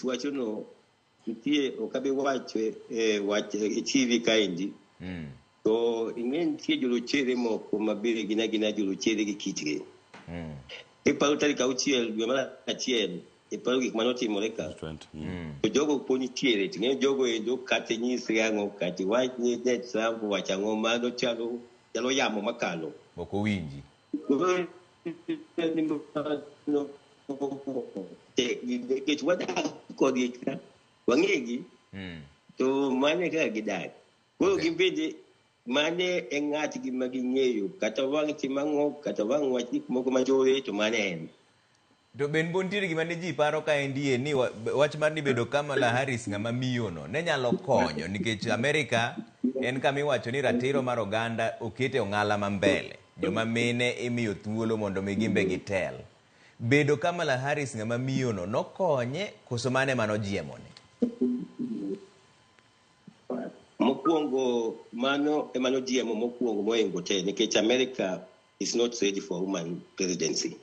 Willis wacho no nitie ok abi wacho e wach e TV kaendi. To ing'e nitie jorochere moko ma bende gin agina jorochere gi kitgi. Iparo tarik 6 dwe mar 1, iparo gik manotimore ka. 20. To jogo po nitiere, to ing'e jogo endo kata inyisgi ang'o, kata iwach ni ne Trump owacho ang'o, mano chalo chalo yamo makalo. Ok owinji. Koro ni mano tek nikech wadak kodgi ka, wang'egi, to mano e kaka gidak. Koro gin bende mane e ng'atgi ma ging'eyo, kata wang' tim ang'o, kata wang' wach gik moko majore, to mano en. To ben bo nitiere gima ne ji paro ka endie ni wach mar ni bedo Kamala Harris ng'ama miyo no ne nyalo konyo nikech Amerika en kama iwacho ni ratiro mar oganda okete ong'ala ma mbele. Joma mine imiyo thuolo mondo mi gimbe gitel. Bedo Kamala Harris ng'ama miyo no nokonye koso mane manojiemone? Mokwongo mano ema nojiemo mokwongo mohingo te nikech America is not ready for a woman presidency.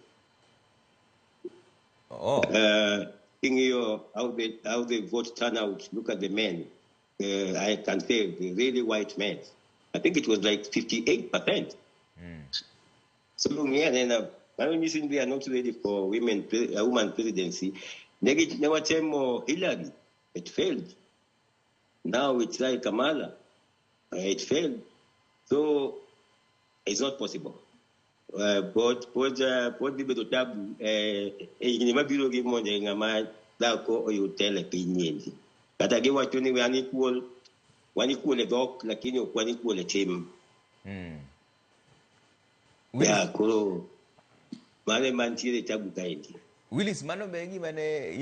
Oh. King'iyo how the vote turn out, look at the men. I can say the really white men. I think it was like 58%. So ng'i anena, mano nyisi ni they are not ready for a woman presidency. Ne watemo Hillary, it failed. Now we try Kamala, it failed. So it's not possible. Pod dhi bedo tabu e higni mabiro gi mondo ng'ama dhako oyud telo e piny endi. Kata giwacho ni wan equal, wan equal e dhok, lakini ok wan equal e tim. Ya, koro mano ema nitiere tabu kaendi. Willis, mano be gima ne